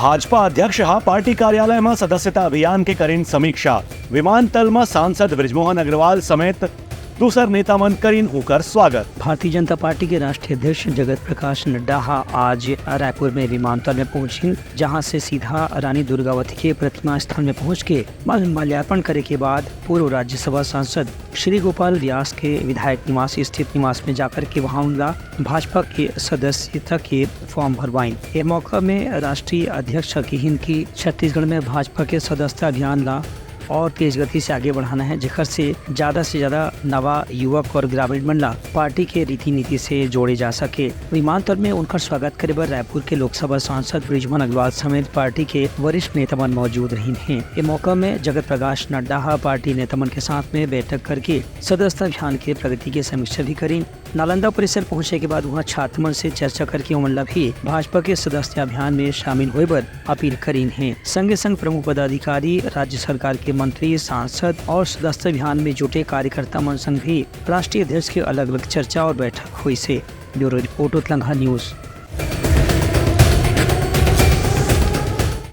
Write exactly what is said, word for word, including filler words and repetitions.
भाजपा अध्यक्ष हा पार्टी कार्यालय म सदस्यता अभियान के करिन समीक्षा। विमानतल म सांसद बृजमोहन अग्रवाल समेत दूसर नेता मन करिन उकर स्वागत। भारतीय जनता पार्टी के राष्ट्रीय अध्यक्ष जगत प्रकाश नड्डा हा आज रायपुर में विमानतल में पहुंचिन, जहां से सीधा रानी दुर्गावती के प्रतिमा स्थल में पहुंच के माल्यार्पण करे के बाद पूर्व राज्यसभा सांसद श्री गोपाल व्यास के विधायक निवास स्थित निवास में जाकर के वहां उनला भाजपा के सदस्यता के फॉर्म भरवाइन। ए मौका में राष्ट्रीय अध्यक्ष किहिन कि छत्तीसगढ़ में भाजपा के सदस्यता अभियान ला और तेज गति से आगे बढ़ाना है, जेकर से ज्यादा से ज्यादा नवा युवक और ग्रामीण मन ला पार्टी के रीति नीति से जोड़े जा सके। विमानतल में उनकर स्वागत करे बर रायपुर के लोकसभा सांसद बृजमोहन अग्रवाल समेत पार्टी के वरिष्ठ नेता मन मौजूद रहिन हे। ए मौका में जगत प्रकाश नड्डा हा पार्टी नेता मन के साथ में बैठक करके सदस्यता अभियान के प्रगति के समीक्षा भी करिन। नालंदा परिसर पहुंचे के बाद उहां छात्र मन से चर्चा करके उमन ला भी भाजपा के सदस्यता अभियान में शामिल होए बर अपील करिन हे। संगे संग प्रमुख पदाधिकारी, राज्य सरकार के मंत्री, सांसद और सदस्यता अभियान में जुटे कार्यकर्ता मन संग भी राष्ट्रीय अध्यक्ष के अलग-अलग चर्चा और बैठक होइस हे। Bureau report, Utlangha news.